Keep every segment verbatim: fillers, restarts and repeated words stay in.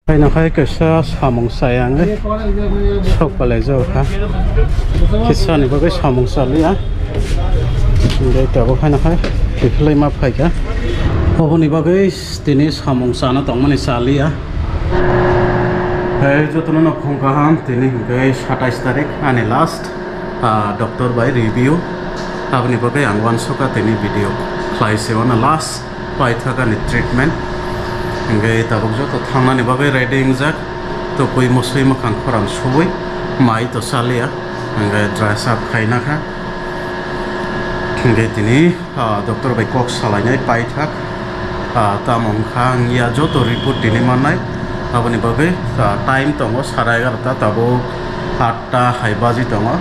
Haino hai kaisa samung chaya ang sok palai jao kha. Kisa ni bagwi samung chaliya. Hingke tabuk haino hai kiphilwi ma phaikha. Oboni bagwi tini samung chana tongmani chaliya. Hai jotono no phung kaham, tini hingke satais tarik ani last, ah, doctor bai review. Aboni bagwi ang uansukha tini video khlai se uano last. Paithakani treatment. Hingke tabuk joto thangnani bagwi ready wngjak. Tokui mosui mwkhang khorang subui mai to chaliya. Hingke dress up khaina kha. Hingke tini, ah, doctor bai kok salainai paithak. Ah, tamo wngkha wngya joto report tini mannai. Aboni bagwi, ah, time tongo sara egarota tabuk atta hai baji tongo.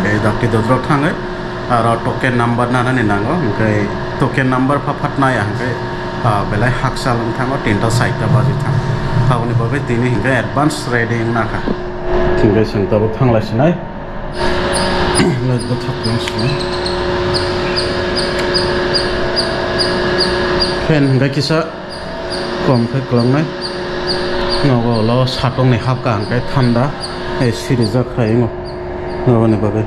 Hingke dakti dodrok thangwi. Aro token number nanani nango, hingke token number pha phat naya hingke, ah, belai hakchal wng thango, tinta saita baji thang. Aboni bagwi tini hingke advance ready wngna kha. Hingke chwng tabuk thanglai sinai. Light bo thok nang sinai. Fan hingke kisa kom khe kwlangnai. Nogo ulo satokni hapkha hingke thanda, eh, sirijak khaingo. Aboni bagwi.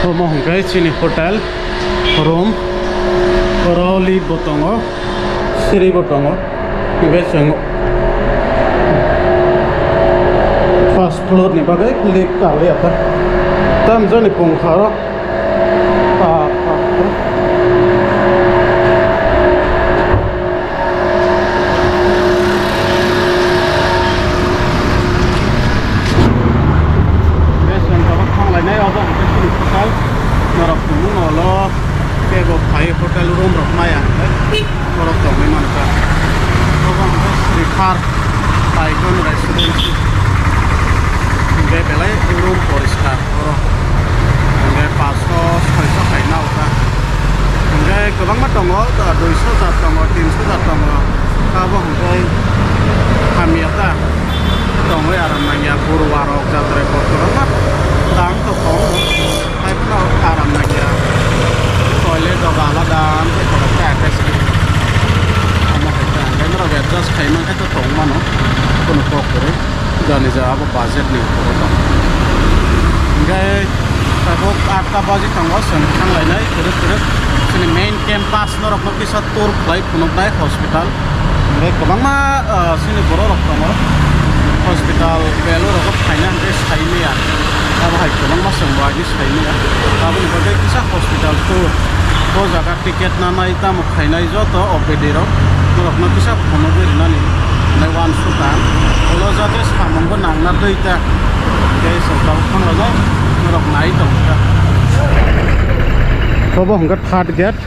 Omo hwnkhe chini hotel room, oro lift bo tongo. Siri bo tongo. Hingke chwng first floor ni bagwi lift kaliya ta. Tamjani pungkha oro. Ah, ah, ah. Hingke chwng tabuk thanglainai obo hwnkhe chini hotel. Norok tongo nolo. Tei bo phai hotel room rok maya hwnkhe borok tongwi mankha. Obo hwnkhe Srikhar Paigon Residency. Hwnkhe belai room poriskar oro. Hwnkhe paso soiso hai nao ta. Hwnkhe kwbangma tongo, duiso jat tongo, tinso jat tongo. Abo hwnkhe hamya ta. Tongwi aram nangya, guru warok, jatre kotor ma. Dam to kong. Hai phano aram nangya. Toilet rok alada, ang khe khoroksa attach khe. Omo hai khe ang khe norok adjust khai man khe to tong mano. Kono kok kwrwi. Jani ja abo budget ni upor tong. Hingkhe tabuk atta baji tongo, chwng thang lainai kwrwk kwrwk. Chini main campus norokno kisa tour khlai phunuknai hospital. Hingkhe kwbangma, ah, chini borok rok tongo. Hospital, belo rok phaina hingkhe sai maya. Abo hai kwbangma chwng bo agini sai maya. Aboni bagwi kisa hospital tour. O jaga ticket nanai tamo khainai joto O P D rok. Norokno kisa phunugwi rinani hinwi uansukha. Ulo jate samungbo nangna twi ta. Tei chwng tabuk thang lainai norok nai tongkha. Obo hwnkhe third gate.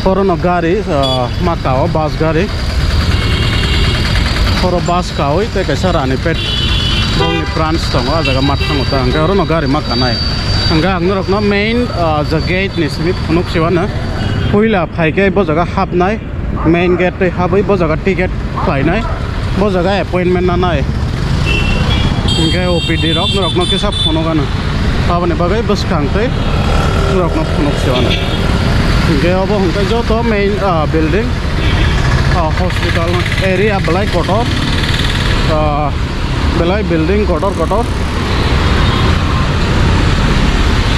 Orono gari, ah, ma kao, bus gari. Oro bus kaui tei kaisa Ranipet bongni branch tongo, ah jaga ma thango ta. Hwnkhe orono gari ma kanai. Hwnkhe ang norokno main, ah, ja gate ni simi phunuk siwano. Puila phaikhe bo jaga hapnai, main gate tei habwi bo jaga ticket khlainai. Bo jaga appointment nanai. Hingke O P D rok norokno kisa phunuk ano. Aboni bagwi bwskang tei norokno phunuk se ano. Hingke obo hingke joto main, ah, building, ah, hospital area belai kotor, ah, belai building kotor kotor,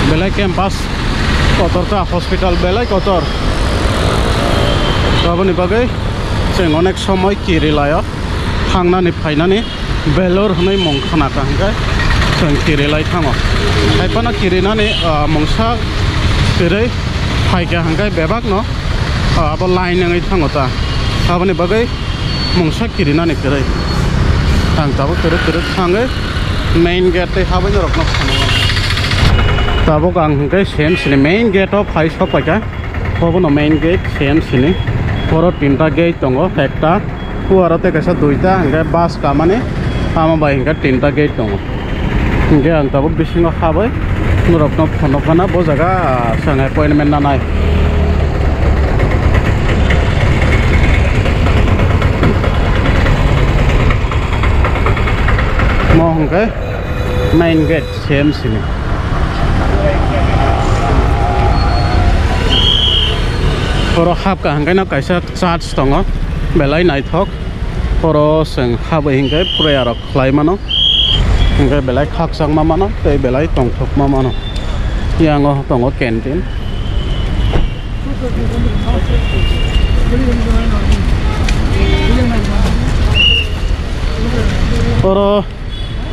belai campus kotor ta, hospital belai kotor. Aboni bagwi chwng onek somoi kiri laio. Thangnani phainani Belur hwnwi mung khna kha hwnkhe chwng kiri lai thango. Hai phano kirinani, ah, mungsa kwrwi phai kha hwnkhe bebakno, ah, abo line wngwi thango ta. Aboni bagwi mungsa kirinani kwrwi. Ang tabuk kwrwk kwrwk thangwi main gate tei habwi norokno phunukgo. Tabuk ang hwnkhe C M C ni main gate o phai sok paikha. Obono main gate C M C ni. Oro tinta gate tongo, ekta, uaro tei kaisa duita, hingke bus kamani, tamo bai hingke tinta gate tongo. Hingke ang tabuk bisingo haboi norokno phunukgana bo jaga, ah, chwng appointment nanai. Hwnkhe main gate C M C ni. Oro hapkha hwnkhe no kaisa church tongo, belai naithok. Oro chwng habwi hwnkhe prayer rok khlai mano, hwnkhe belai khakchangma mano tei belai tongthokma mano. Yango tongo canteen. Oro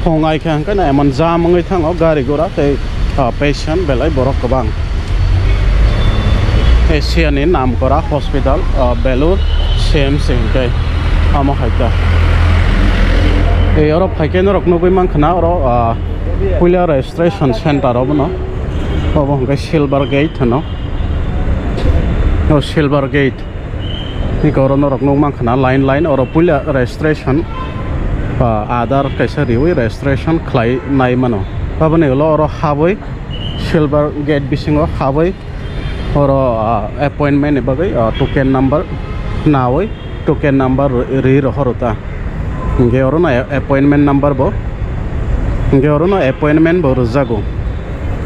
phung ai khe hwnkhe na emon jam wngwi thango gari gura tei, ah, patient belai borok kwbang. Asia ni namkora hospital, ah, Belur C M C hwnkhe amo hai kha. Tei oro phaikhe norok nugwi mankha na oro, ah, puila registration center obono. Obo hwnkhe Silver Gate hwno. O Silver Gate. Iko oro norok nukmankha na line line oro puila registration, ah, Aadhaar kaisa riwi registration khlai nai mano. Aboni ulo oro habwi Silver Gate bisingo habwi oro, ah, appointment ni bagwi, ah, token number nawi token number ri rohoro ta. Hwnkhe orono appointment number bo, hwnkhe orono appointment bo rwjago.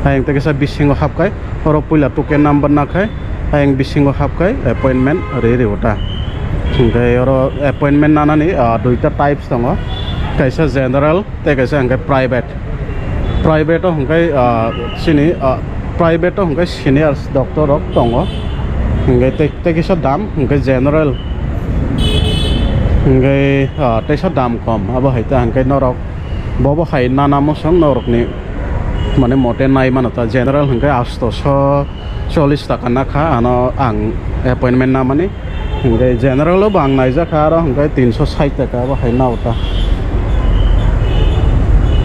Ayang tei kisa bisingo hapkhai, oro puila token number nakhai, ayang bisingo hapkhai appointment ri rio ta. Hwnkhe oro appointment nanani, ah, duita types tongo, kaisa general tei kaisa hwnkhe private. Private o hwnkhe, ah, chini, ah, private o hwnkhe senior doctor rok tongo, hwnkhe tei, tei kisa dam hwnkhe general, hwnkhe, ah, teisa dam kom. Abo hai ta hwnkhe norok bobo hai nana mosong norokni mane mote nai mano ta, general hwnkhe astoso chollish taka nakha ano ang appointment namani. Hwnkhe general o bo ang naijakha, aro hwnkhe tinso sait taka bo hai nao ta.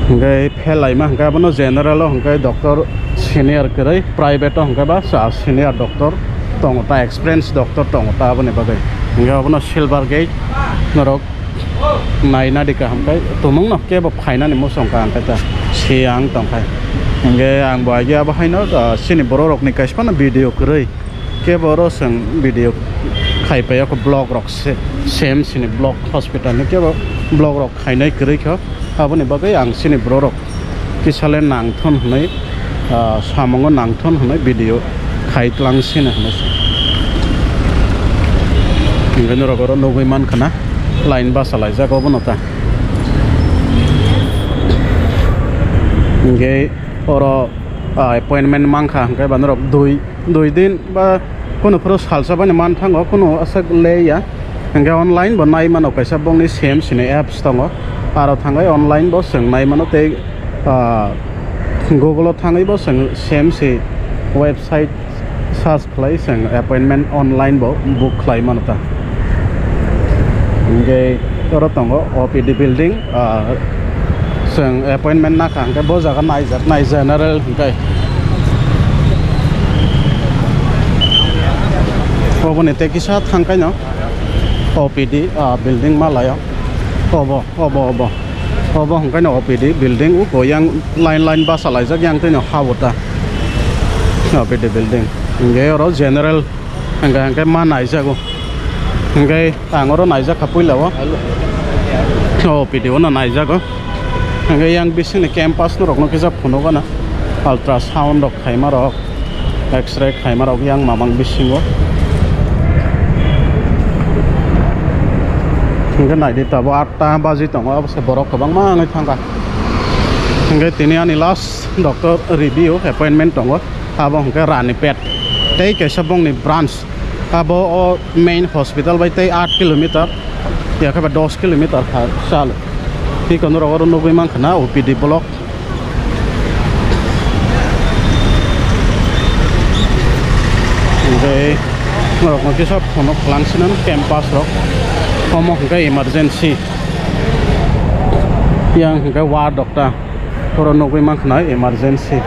Hwnkhe phelaima hwnkhe abono general o hwnkhe doctor senior kwrwi, private o hwnkhe ba sa senior doctor tongo ta, experience doctor tongo ta, aboni bagwi hwnkhe abono Silver Gate norok naina di kaham khe tumungno kebo phainani muchung ka hwnkhe ta se ang tongkha. Hwnkhe ang bo agi abo haino, ah, chini borok rokni kaisa phano video kwrwi. Kebo oro chwng video khai paio kho, block rok se, C M C ni block hospital ni kebo block rok khainai kwrwi kho, aboni bagwi ang chini borok rok kisa le nangthon hwnwi, ah, samungo nangthon hwnwi video khai tlang sino hwnwi se. Hwnkhe norok oro nugwi mankha na line bachalaijak obono ta. Hwnkhe oro, ah, appointment mankha hwnkhe ba norok dui dui din ba kunu phuru salsa bani man thango, kunu aswk le ya. Hwnkhe online bo nai mano, kaisa bongni C M C ni apps tongo, aro thangwi online bo chwng nai mano tei, ah, Google o thangwi bo chwng C M C website search khlai chwng appointment online bo book khlai mano ta. Hwnkhe oro tongo O P D building, ah, chwng appointment nakha hwnkhe bo jaga naijak nai general hwnkhe. Oboni tei kisa thangkaino O P D, ah, building malaio. Obo, obo, obo. Obo hwnkhe no O P D building, uko yang line line bachalaijak yang tei no ha bo ta. O P D building. Hwnkhe oro general hwnkhe, hwnkhe ma naijago. Hwnkhe ang oro naijak kha puila o. O P D o no naijago. Hwnkhe yang bisingni campus norokno kisa phunukgana. Ultrasound rok khaima rok, X-ray khaima rok yang mamang bisingo. Hwnkhe naidi tabuk atta baji tongo, abose borok kwbangma wngwi thangkha. Hwnkhe tini ani last doctor review appointment tongo, abo hwnkhe Ranipet tei kaisa bongni branch. Abo o main hospital bai tei aat kilometer, ya khe ba dos kilometer kha chal. Tei kono rogo oro nugwi mankha na O P D block. Hwnkhe norokno kisa phunuk khwlangsinani campus rok. Omo hwnkhe emergency. Yang hwnkhe ward doctor. Oro nugwi mankha na emergency.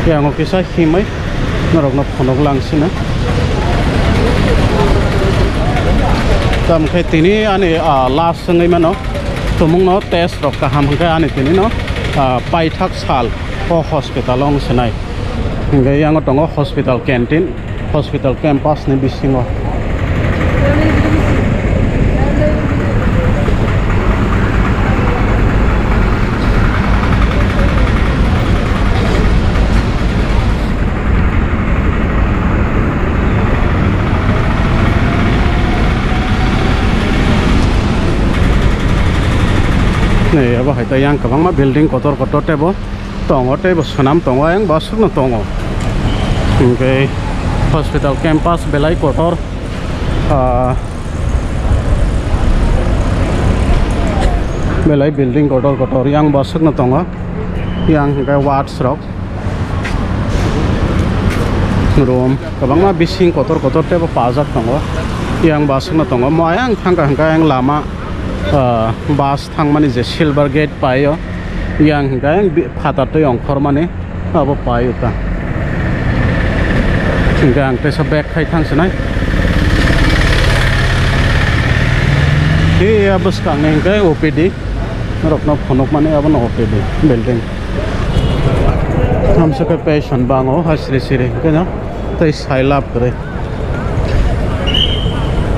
Yang o kisa himwi norokno phunuk langsina. Tamkhe tini ani, ah, last wngwi mano. Tumungno test rok kaham hwnkhe ani tini no, ah, paithak sal o hospital o wng sinai. Hwnkhe yang o tongo hospital canteen. Hospital campus ni bisingo. Ni abo hai ta yang kwbangma building kotor kotor tebo tongo, tebo swnam tongo, ayang bo aswkno tongo. Hwnkhe hospital campus belai kotor, ah, belai building kotor kotor yang bo aswkno tongo. Yang hwnkhe wards rok. Room kwbangma bising kotor kotor tebo pajak tongo. Yang bus no tongo. Mo ayang thangkha hwnkhe ayang lama, ah, bus thangmani je silver gate paio. Yang hwnkhe ayang bi-, phatar twi ongkhormani abo paio ta. Hwnkhe ang teisa back khai thang sinai. Hiya bwskangni hwnkhe O P D. Norokno phunukmani abono O P D building. Thamsa khe patient bango hai siri siri hwnkhe no tei sai lab kwrwi.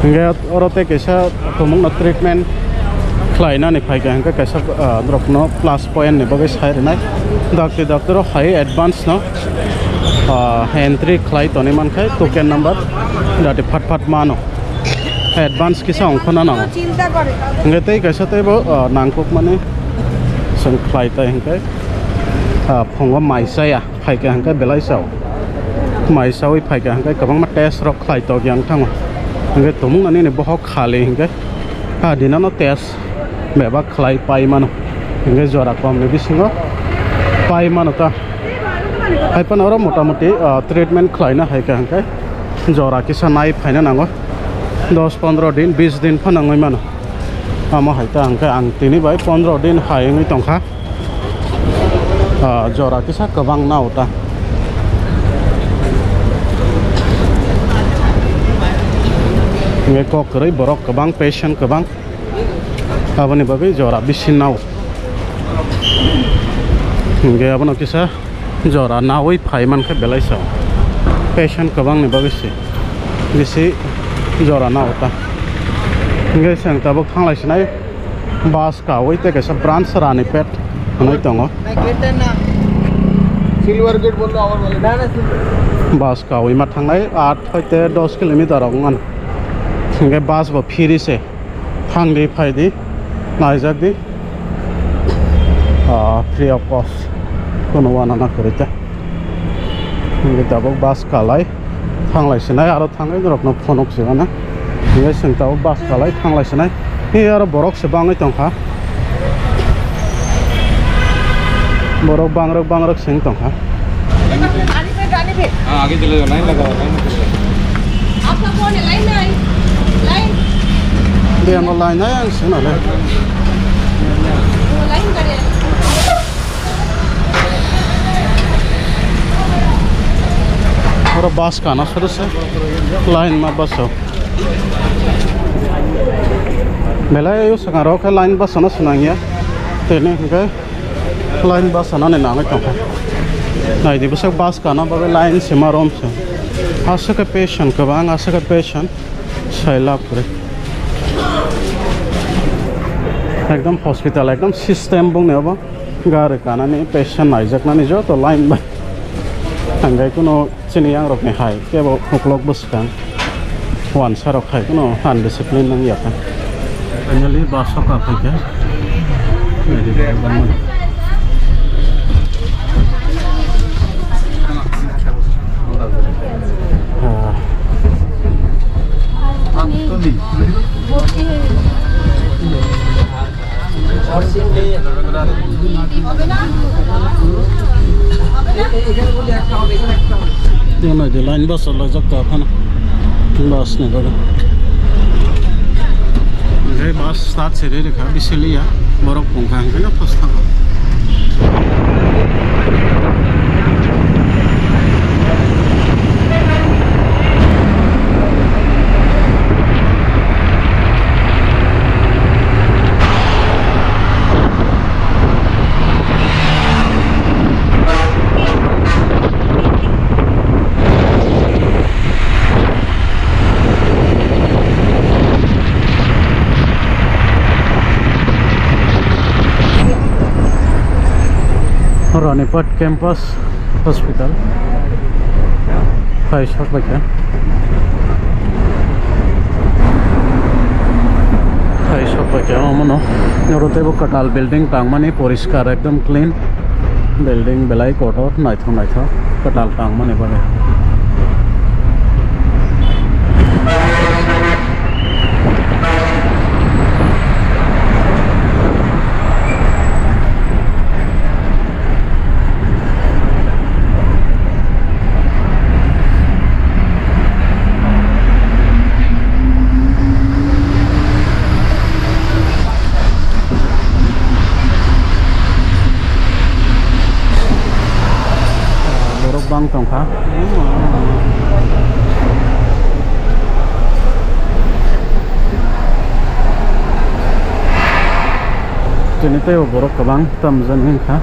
Hwnkhe oro tei kaisa tumungno treatment khlainani phaikha hwnkhe kaisa, ah, norokno plus point ni bagwi sai rwnai. Dakti dakti rok hai advance no, ah, entry khlai tonwi mankhe token number dati phat phat mano. Advance kisa ongkhorna nango. Hwnkhe tei kaisa teibo, ah, nangkukmani chwng khlai tai hwnkhe, ah, phungo mai chaya, phaikha hwnkhe belai chao. Mai chaui phaikha hwnkhe kwbangma test rok khlai tokya wng thango. Hwnkhe tumungno nini bohok khali hwnkhe, ah, dinano test bebak khlai pai mano. Hwnkhe jora komni bisingo pai mano ta. Hai phano oro motamoti, ah, treatment khlaina hai kha hwnkhe jora kisa nai phaina nango. Dos pondro din, bis din phano wngwi mano. Amo hai ta hwnkhe ang tini bai pondro din hai wngwi tongkha. Ah, jora kisa kwbang nao ta. Hwnkhe kok kwrwi borok kwbang, patient kwbang. Aboni bagwi jora bisi nao. Hwnkhe abono kisa jora naui phai mankha belai sa. Patient kwbangni bagwi se bisi jora nao ta. Hwnkhe chwng tabuk thanglai sinai bus kaui tei kaisa branch Ranipet hwnwi tongo. Silver gate bolo awar wale. Bus kaui ma thangnai aat hoite dos kilometer rok wngmano. Hwnkhe bus bo free se. Thang di, phai di, naijak di. Ah, free of cost. Kono wana na kwrwi ta. Hwnkhe tabuk bus kalai. Thanglai sinai, aro thangwi norokno phunuk sinai. Hwnkhe chwng tabuk bus kalai, thanglai sinai. He aro borok se bangwi tongkha. Borok bangrok, bangrok se wng tongkha. हाँ, आगे चले जाओ, लाइन लगाओ, लाइन लगाओ। आपका कौन है? लाइन में आई, लाइन। दे, हम लोग लाइन आए हैं, सुनो ले। वो लाइन करे। Oro bus kana suru se line ma bus o. Belai o saka ro khe line bus no swnang ya. Tene hwnkhe line bus no ni nangwi tongkha. Nai di bwswk bus kana bagwi line se ma rom se. Aswk khe patient kwbang, aswk khe patient sai lab kwrwi. Ekdom hospital ekdom system bongni obo. Gari kanani, patient naijaknani joto line bai. Hwnkhai kuno chini yangrokni hai kebo uklok bwskang wansarok hai kuno undiscipline nang ya kha. Finally bus o kaphaikha. Ah. Yang nai de line bus o lajak ta phano. Bus ni bagwi. Oke, bus start se re kha, bisi liya. Borok pungkha hingke na post thango. Ranipat Campus Hospital. Hai, sok bai kha. Hai sok pai khe omo no. Oro teibo kwtal building tangmani poriskar ekdom clean. Building belai kotor naithok naithok kwtal tangmani bagwi. Borok bang tongkha. Tini teibo borok kwbang tamjani wngkha.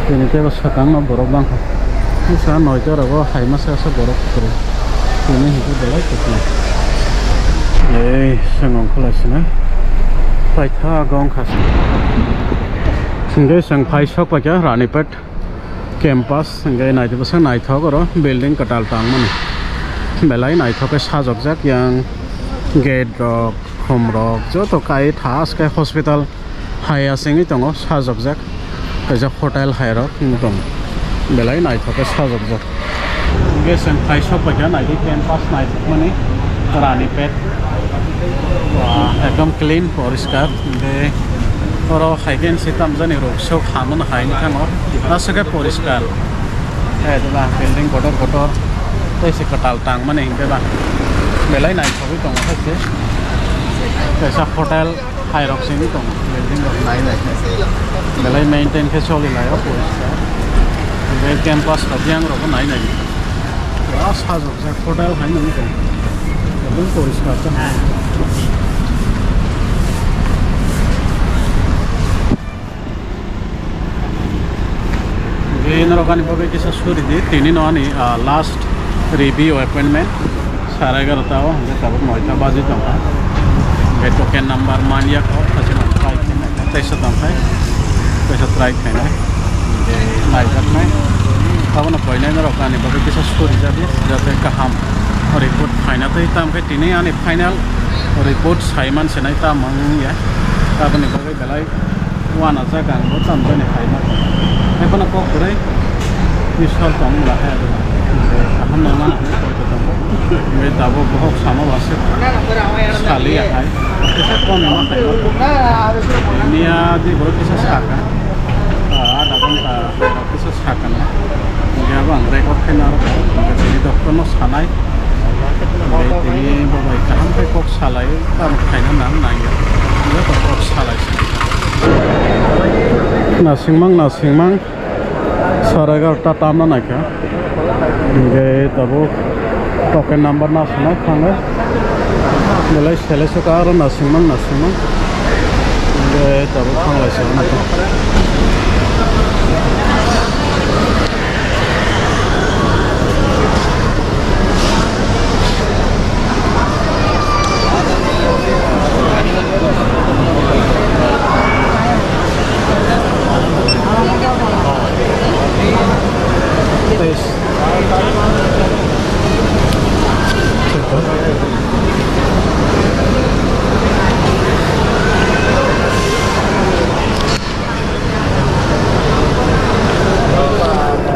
Tini teibo swkangno borok bangkha. Bwsa noita rogo hai masa asa borok kwrwi. Tini hinkhe belai kwthwi. Ei, chwng ongkhorlai sinai. Paithago wngkha se. Hinkhe chwng phai sok paikha Ranipet campus. Hinkhe naidi bwsa naithok oro building kwtal tangmani. Belai naithok khe sajokjak yang gate rok, khum rok joto kai thas khe hospital. Hai asengwi tongo sajokjak, kaisa hotel hai rok wng tong, belai naithok khe sajokjak. Hwnkhe chwng phai sok paikha naidi campus naithokmani Ranipet, ah, ekdom clean poriskar. Hwnkhe oro hai khe se tamjani rok sok hamano hai wngkha o aswk khe poriskar. Eh, building kotor kotor tei se kwtal tangmani hwnkhe ba belai naithogwi tongo hai se kaisa hotel. Hai rok simi tongo, building rok nai nai khe. Belai maintain khe choli lai o poriskar. Tei campus rok yang rok nai nai. Pura sajokjak hotel hai nang tong. Ekdom poriskar khe. Norok ani bagwi kisa suri di, tini no ani, ah, last review appointment, sare egarota o, hwnkhe tabuk noita baji tongkha. Hwnkhe token number manya kho, kaisa try khainai, kaisa tongkhai, kaisa try khainai. Hwnkhe naijaknai. Abono koinai norok ani bagwi kisa suri jadi, jate kaham report phaina tei tamkhe tini ani final report saiman sinai tamo wngya. Aboni bagwi belai Uanajak ang bo tamjani phaima. Hai phano kok kwrwi. Bisal tong la hai abo. Kaham nang mano hwnwi koi ko tongo. Hwnwi tabuk bohok sama ba se saliya hai. Kisa kom ma hai. Niya di borok kisa saka. Ah, adha ghonta kisa sakana. Hingke abo ang record khe narwkha. Hingke tini doctor no sanai. Hingke tini bo bai kaham khe kok salai. Tamo khaina nang nangya. Joto kok salai. Nasingmang, nasingmang. Sara egarota tamna naikha. Hingke tabuk token number nasinai thango. Belai sele soka aro nasingmang, nasingmang. Hingke tabuk thanglai se.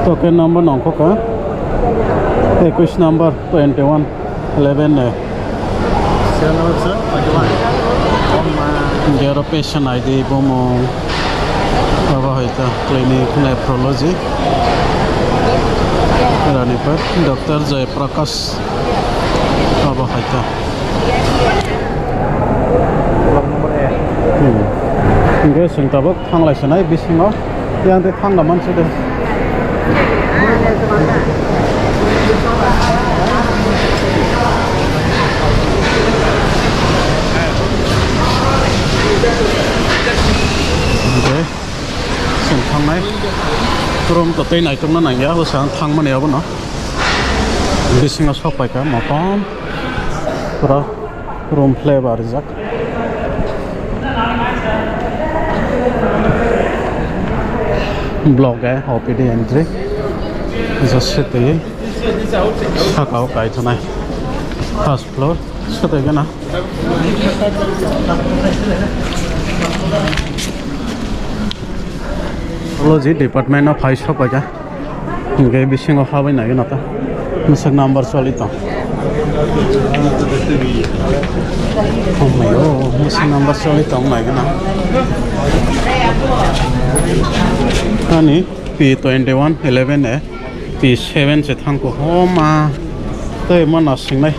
Token number nongkho ka, ekush number, twenty one eleven eh. Serial number sir, twenty one. Hingke aro patient I D bumung. Abo hai ta clinic nephrology. Ranipet, Doctor Jai Prakash. Abo hai ta. Hmm. Hingke chwng tabuk thanglai sinai bisingo. Yang tei thangla manse de. Hingke chwng thangnai. Room to tei naitokna nangya, bwsang thangmani abono. Bisingo sok paikha motom. Pura. Room flavor rijak. Block A, O P D entry. Just sitwi saka o kaithwnai. First floor. Swtwi gana. Logi department no phai sok bai kha. Hingke bisingo habai nai gana ta. Mwswk number choli tong. Oh my God, mwswk number choli tong nai gana. Ani P twenty one eleven A. P seven se thangkho, oh ma, tei mo nasingnai.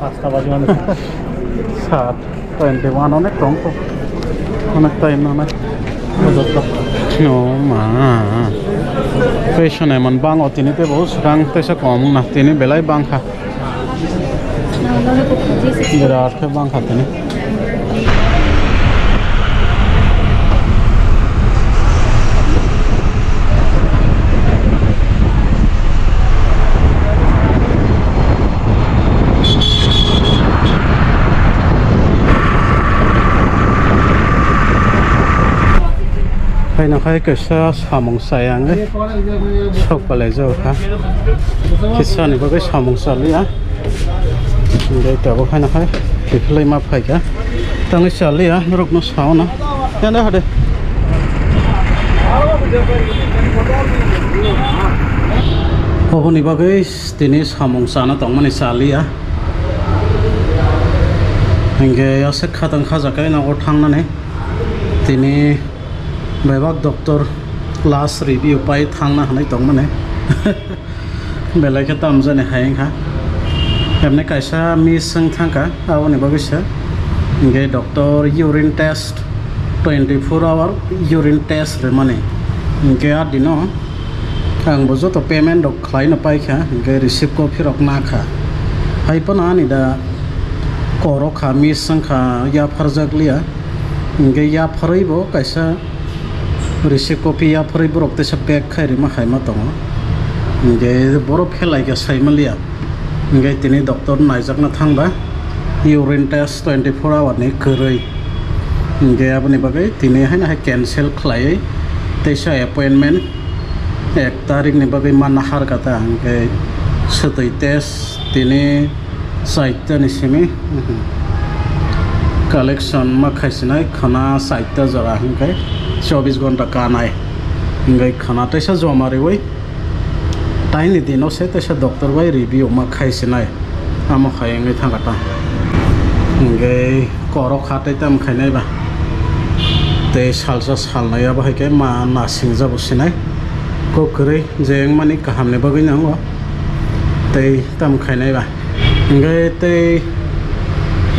Pasta baji mano. Sat, twenty one onek tongkho. Onek time nanai. Oh ma. Tei sonai man bango tini tei bo swkang teisa kom wngna tini belai bangkha. Birat khe bangkha tini. Haino khai kaisa samung chaya wngwi sok palai jago kha. Kisa ni bagwi samung chaliya. Hingke tabuk haino khai kiphilwi ma phaikha. Tangwi chaliya, norokno sauna. Yanda hade. Oboni bagwi tini samung chana tongmani chaliya. Hingke aswk khatang khajakhe nogo thangnani. Tini bebak doctor last review pai thangna hinwi tongmani. Belai khe tamjani hai wngkha. Emne kaisa miss wng thangkha, aboni bagwi se. Hingke doctor urine test, twenty four hour urine test rwmani. Hingke a dino ang bo joto payment rok khlaino paikha, hingke receipt copy rok nakha. Hai phano ani da koro kha, miss wngkha, yapharjak liya. Hingke yapharwi bo kaisa receipt copy yapharwi borok teisa pack khai rima khaima tongo. Hingke borok phelaikha saimaliya. Hingke tini doctor naijakna thangba urine test twenty four hour ni kwrwi. Hingke aboni bagwi tini haino hai cancel khlaiwi teisa appointment ek tarik ni bagwi manna harkha ta. Hingke swtwi test tini Chaita ni simi, mhm, collection ma khaisinai khana chaita jora hingke chobbish ghonta kanai hingke khana teisa joma riwi taini dino se teisa doctor bai review ma khaisinai amo hai wngwi thangkha ta hingke korok kha tei tam khainai ba tei salsa salnai abo hai khe ma nasingjabo sinai kok kwrwi je wngmani kahamni bagwi nango tei tam khainai ba. Hingke tei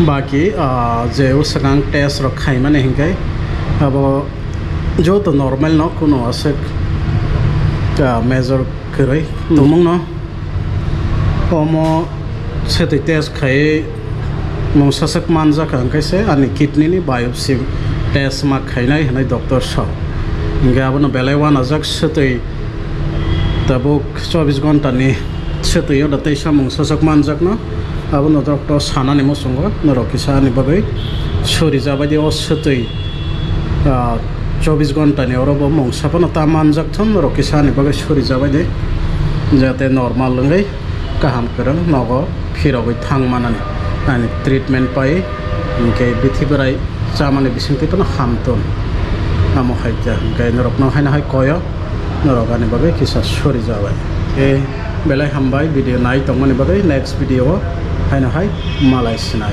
baki, ah, je o swkang test rok khaimani hingke abo joto normal no, kuno aswk, ah, major kwrwi tongmung no. Omo swtwi test khai mungsa swk manjak, hingke se ani kidney ni biopsy test ma khainai hinui doctor sa. Hingke abono belai uanajak swtwi tabuk chobbish ghonta ni swtwi o da teisa mungsa swk manjakno. Abono doctor sanani muchungo norok kisa ani bagwi suri jabaidi o swtwi, ah, chobbish ghonta ni oro bo mungsa phano ta manjak thung norok kisa ani bagwi suri jabaidi jate normal wngwi kaham kwrwng nogo phirogwi thang manani ani treatment pai hingke bithi bwrai chamani bisingtwi phano hamtun amo hai khe hingke norokno haino hai koyo. Norok ani bagwi kisa sori jabai. E, belai hambai video nai tongmani bagwi, next video o haino hai malai sinai.